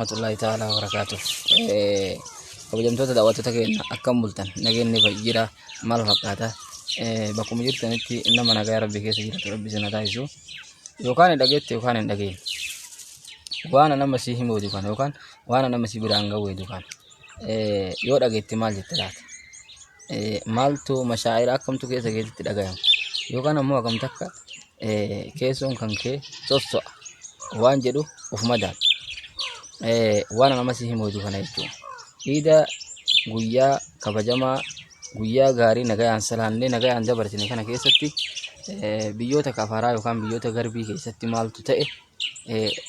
Rahmatullahi ta'ala wabarakaatuh. Kabajamtoota daawwattoota keenya, akkam bultan? Nageenyi jira maal fakkaata? Bakkuma jirtanitti nama nagaa Rabbi keessa jiratu Rabbi isin haa taasisu. Yookaan hin dhageette yookaan hin dhageenye. Waan nama si himu kana yookaan waan nama si biraan ga'u kana yoo dhageette maal jette laata? Maaltu mashaa'ira akkamtu keessa keetitti dhagayama? Yookaan ammoo akkam takka keessoon kan kee sosso'a waan jedhu of madaala. Waan nama si himu kana jechuudha. Iida guyyaa kabajamaa, guyyaa gaarii, nagayaan salaannee nagayaan dabarsine kana keessatti biyyoota kafaraa yookaan biyyoota garbii keessatti maaltu ta'e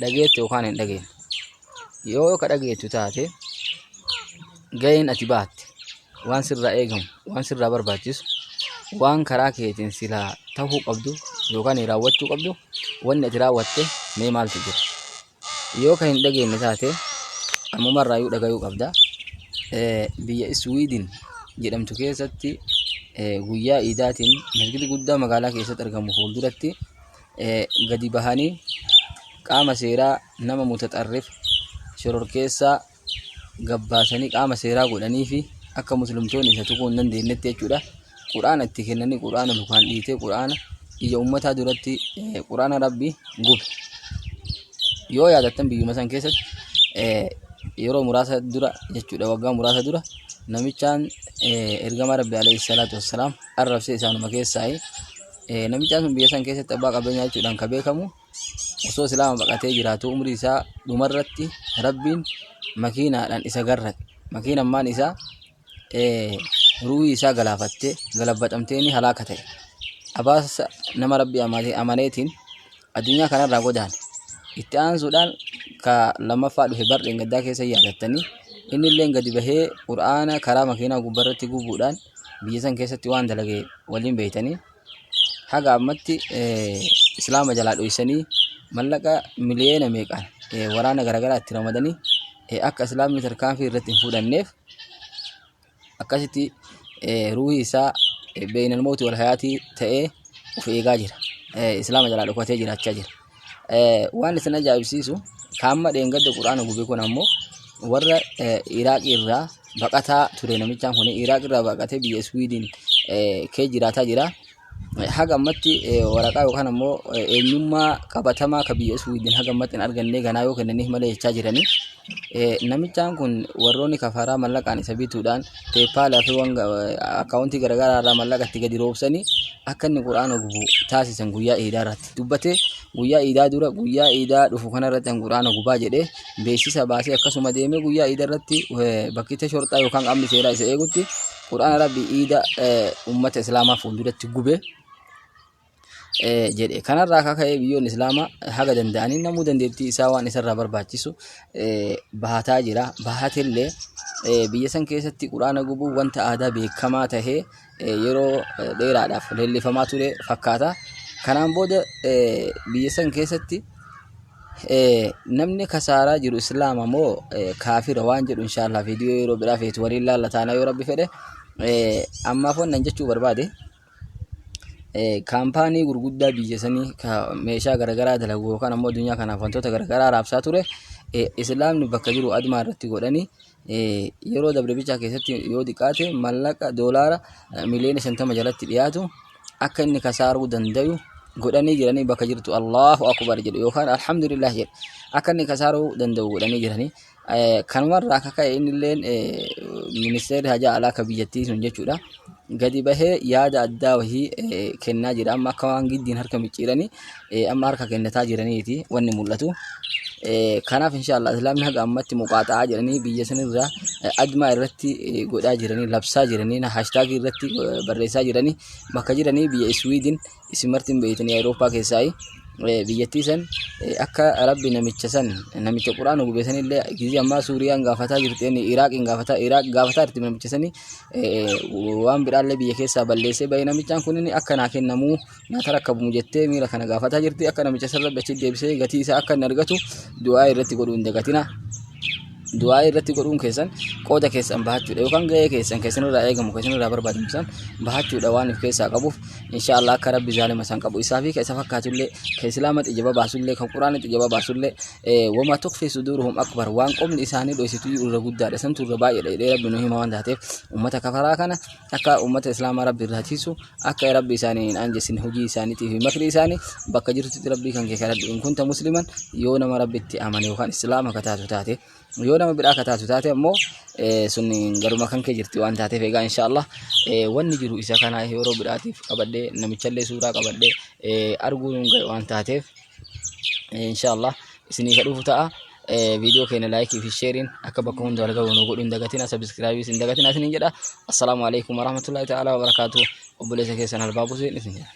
dhageette yookaan hin dhageenye? Yoo ka dhageettu taate, gaheen ati baatte, waan sirraa eegamu, waan sirraa barbaachisu, waan karaa keetiin silaa ta'uu qabdu yookaan raawwachuu qabdu, wanni ati raawwatte mee maaltu jira? Yoo ka hin dhageenye taate, ammumarraayyuu dhagayuu qabda. Biyya Iswiidin jedhamtu keessatti guyyaa iidaatiin masgida guddaa magaalaa keessatti argamu fuulduratti gadi bahanii qaama seeraa nama mutaxarrif shororkeessaa gabbaasanii qaama seeraa godhanii fi akka muslimtoonni isa tuquu hin dandeenyetti jechuudha. Quraana itti kennanii, quraana lukaan dhiitee, quraana ija ummataa duratti quraana Rabbi gube. Yoo yaadattan, biyyuma san keessatti yeroo muraasa dura jechuudha, waggaa muraasa dura, namichaan ergama Rabbi alayhi salaatu wassalaam arrabsee isaanuma keessaayi. Namichaan sun biyya san keessatti abbaa qabeenyaa jechuudhaan ka beekamu osoo islaama baqatee jiraatu, umrii isaa dhumarratti Rabbiin makiinaadhaan isa garraqe. Makiinammaan isaa ruuhii isaa galaafattee galabbaxamtee ni halaaka ta'e. Abaasa nama Rabbi amaneetiin addunyaa kanarraa godaane. Itti aansuudhaan ka lammaffaa dhufe barreen gaddaa keessa yaadattanii, inni illee gadi bahee quraana karaa makiinaa gubbarratti gubuudhaan biyya san keessatti waan dalage waliin beeytanii. Haga ammatti islaama jalaa dhoysanii mallaqa miliyoona meeqaan waraana garaagaraa itti ramadanii akka islaamni tarkaanfii irratti hin fudhanneef akkasitti ruuhii isaa beeynal mawti wal hayaatii ta'ee of eegaa jira. Islaama jalaa dhokatee jiraachaa jira. Waan isin ajaa'ibsiisu, kaamma dheengadda quraana gube kun ammoo warra Iraaq irraa baqataa ture. Namichaan kun Iraaq irraa baqatee biyya Iswiidin kee jiraataa jira. Haga ammatti waraqaa yookaan ammoo eenyummaa qabatamaa ka biyya Iswiidin haga ammatti hin arganne, ganaa yoo kennaniif malee jechaa jiranii. Namichaan kun warroonni kafaraa mallaqaan isa bituudhaan PayPal fi waan akkaawuntii garaagaraa irraa mallaqa itti gadi roobsanii akka inni quraana gubu taasisan. Guyyaa iidaa irratti dubbatee, guyyaa iidaa dura, guyyaa iidaa dhufu kanarratti an quraana gubaa jedhee beeksisa baasee, akkasuma deemee guyyaa iidaa irratti bakkicha shorxaa yookaan qaamni seeraa isa eegutti quraana Rabbi iida ummata islaamaa fuulduratti gube jedhe. Kanarraa akka ka'e biyyoonni islaamaa haga danda'anii namuu dandeettii isaa waan isarraa barbaachisu bahataa jira. Bahatellee biyya san keessatti quraana gubuu wanta aadaa beekamaa tahee yeroo dheeraadhaaf leellifamaa ture fakkaata. Kanaan booda biyya san keessatti namni kasaaraa jiru islaama moo kaafira waan jedhu, inshaallah viidiyoo yeroo biraa feetu waliin laalla taana yoo Rabbi fedhe. Ammaaf wannan jechuu barbaade, kaampaanii gurguddaa biyya sanii ka meeshaa garaagaraa dalagu yookaan ammoo addunyaa kanaaf wantoota garaagaraa raabsaa ture islaamni bakka jiru admaa irratti godhanii yeroo dabre bichaa keessatti yoo xiqqaate mallaqa doolaara miliyoona 50 jalatti dhiyaatu akka inni kasaaruu dandayu godhanii jiranii. Bakka jirtu Allahu akbar jedhu yookaan alhamdulillah jedhu. Akka inni kasaaruu danda'u godhanii jiranii. Kanumarraa akka ka'e innilleen ministeerri hajaa alaa akka biyyattii sun jechuudha gadi bahee yaada addaa wahii kennaa jira. Amma akka waan giddiin harka micciiranii amma harka kennataa jiraniiti wanni mul'atu. Kanaaf inshaallah islaamni haga ammatti muqaaxa'aa jedhanii biyya sanirraa admaa irratti godhaa jiranii, labsaa jiranii, haashtaagii irratti barreessaa jiranii bakka jiranii. Biyya Iswiidin isin marti hin beeytanii, Awurooppaa keessaayi. Biyyattii san akka Rabbi namicha san, namicha quraana gube sanillee, gizii ammaa Suuriyaan gaafataa jirti, inni Iraaqiin gaafataa, Iraaq gaafataa jirti. Namicha sani waan biraallee biyya keessaa balleessee bahe. Namichaan kun inni akka naa kennamuu naa tarakkabamu jettee miira kana gaafataa jirti. Akka namicha san Rabbi achi deebisee gatii isaa akka inni argatu du'aa irratti godhuu hin dagatina. Du'aa irratti godhuun keessan qooda keessan bahachuudha yookaan gahee keessan keessan irraa eegamu keessan irraa barbaadamu san bahachuudha waan of keessaa qabuuf, insha Allah akka Rabbi zaalima san qabu isaa fi ka isa fakkaatullee, ka Islaama ijaba baasullee, ka Quraana ijaba baasullee, wama tukfi suduuruhum akbar, waan qomni isaanii dhoysitu irra guddaadha, santu irra baay'eedha jedhee Rabbi nu hima waan taateef, ummata kafaraa kana akka ummata Islaamaa Rabbi irraa tiisu, akka Rabbi isaanii hin aanjessin hojii isaaniitii fi makrii isaanii. Bakka jirtutti Rabbii kan kee kadhadhu, in kunta musliman, yoo nama Rabbitti amane yookaan Islaama ka taatu taate. Yoo nama biraa ka taatu taate ammoo sun garuma kan kee jirti waan taateef. Egaa insha Allah wanni jiru isa kana. Yeroo biraatiif qabadhee, namichallee suuraa qabadhee arguu nun ga'e waan taateef, insha Allah isinii ka dhufu ta'a. Viidiyoo keenya like fi shareiin akka bakka hunda wal gahu nu godhu hin dagatina, subscribe hin dagatina isiniin jedha. Assalaamu alaikum warahmatullahi ta'ala wabarakaatuh. Obboleessa keessan Albaabuseen isin jedha.